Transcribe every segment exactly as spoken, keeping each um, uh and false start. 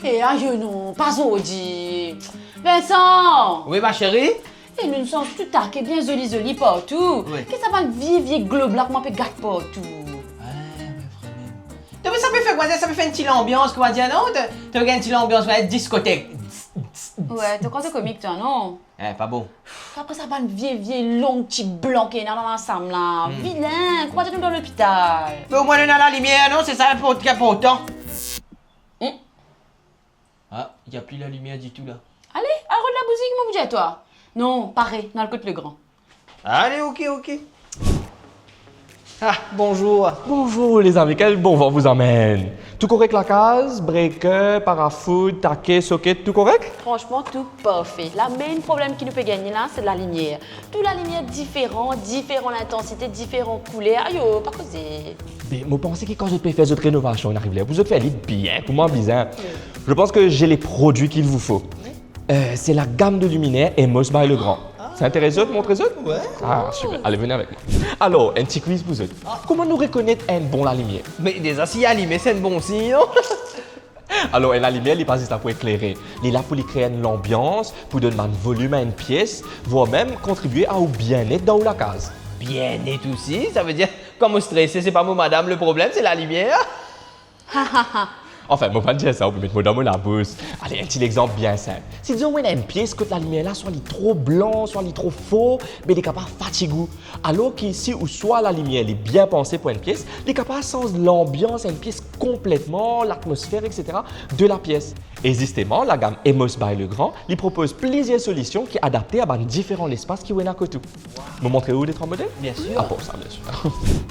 Eh, ayo non, pa zordi. Vincent! Wi, ma chérie? Eh, nou sanz tou take bien zoli zoli partou. Wi. Ki sa bann vie vie glob la kouma pe gat partou? Wi, wi, vremem. To, me sa pe fer, kouma dir, sa pe fer enn ti lanbians, kouma dir, non? To, to gagn enn ti lanbians, wi, diskotek. Wi, to krwar to komik, twa, non? Eh, pa bon. Apre sa bann vie vie long ti blan ki ena dan lasam la. Hmm. Vilin, kouma dir nou dan lopital. Me omwin nou ena lalimier, non? Se sa inport-, ki inportan. Hmm. Ah, y a pli lalimier ditou la. Ale, al rod labouzi, kouma pou dir twa. Non, pare, nou al kot Legran. Ale, ok, ok. Ah, bonzour. Bonzour lezami, kel bon van vou amenn? Tou korek lakaz, breker, parafoud, take, soket, tou korek? Fransman, tou parfe. La, me problem ki nou pe gagne la, se lalimier. Tou lalimier diferan, diferan lintansite, diferan kouler. Ayo, pa koze. Be, mo panse ki kan zot pe fer zot renovasion, inn ariv ler pou zot fer li bien, kouma bizin. Wi. Je pense que j'ai les produits qu'il vous faut. Wi. Euh, c'est la gamme de luminaires Emos by Legrand. Ah. Sa interes zot, montre zot? Wi. Ah, super. Allez, venez avec moi. Alor, enn ti quiz pou zot. Ah. Kouma nou rekonet enn bon lalimier? Me deza, si li alime, se enn bon sign, non? Alor, enn lalimier, li pa zis la pou eklere. Li la pou li kree enn lanbians, pou donn bann volim a enn pies, voire mem kontribie a ou bienet dan ou lakaz. Bienet osi? Savedir, kan mo strese, se pa mo madam le problem, se lalimier? Anfin, mo pa dir sa, ou pe met mo dan mo labous. Ale, enn ti lexanp bien sinp. Si dizon ou ena enn pies kot lalimier la, swa li tro blan, swa li tro for, be li kapav fatig ou. Alor ki si ou swa lalimier li bien panse pou enn pies, li kapav sanz lanbians enn pies konpletman, latmosfer, et cetera de lapies. E zisteman, lagam Emos by Legrand, li propoz plizier solision ki adapte a bann diferan lespas ki ou ena kot ou. Mo montre ou de trwa model? Bien sir. Ah, pou sa, bien sir.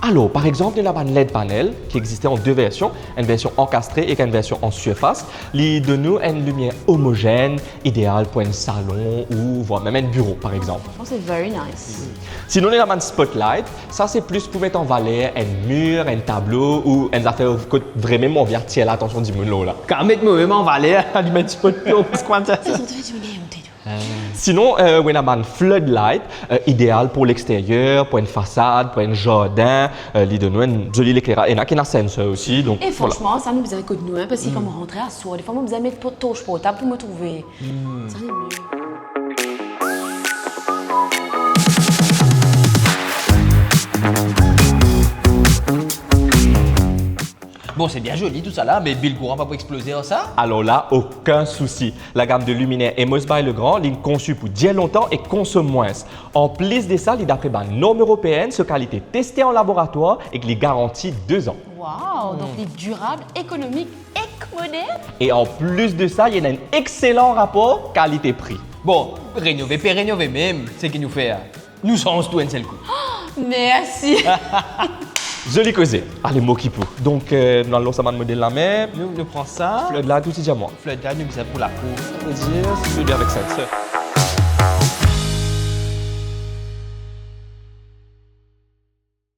Alor, par exanp, nou ena bann led panel ki existe an de version, enn version ankastre ek enn version an sirfas. Li donn nou enn limier omozenn, ideal pou enn salon ou voire mem enn biro, par exanp. Franchement, c'est very nice. Sinon, nou ena bann spotlight. Sa, se plis pou met an valer enn mir, enn tablo ou enn zafer kot vremem ou anvi atir latansion dimoun lor la. Kapav met momem an valer, li met spot pli o, parski kouma sa. Sinon, euh, ou ena bann floodlight, euh, ideal pou lexteryer, pou enn fasad, pou enn zardin, euh, li donn ou enn zoli lekleraz. Ena ki ena sensor osi, donk, e voila. Fransman, sa nou bizin kot nou, hein, parski kan mo rantre aswar, defwa mo bizin met po-, torch portab pou mo trouve. Hmm. Sa, li mie. Bon, se bien zoli tousala, me bil kouran pa pou exploze ar sa? Alor la, okenn sousi. Lagam de liminer Emos by Legrand, li konsi pou dir lontan e konsom mwins. Anplis de sa, li dapre bann norm eropeen, so kalite teste an laboratwar ek li garanti de zan. Wow, donk li dirab, ekonomik ek modern. E anplis de sa, li ena enn exelan rapor kalite-pri. Bon, renove pe renove mem, seki nou fer, nou sanz tou enn sel kou. Mersi. Zoli koze. Ale, mo kip ou. Donk, euh, nou al lans sa bann model lame. Nou, nou pran sa. Floodlight, ou ti dir mwa. Floodlight, nou bizin pou lakour. Sa ve dir, seli avek sensor.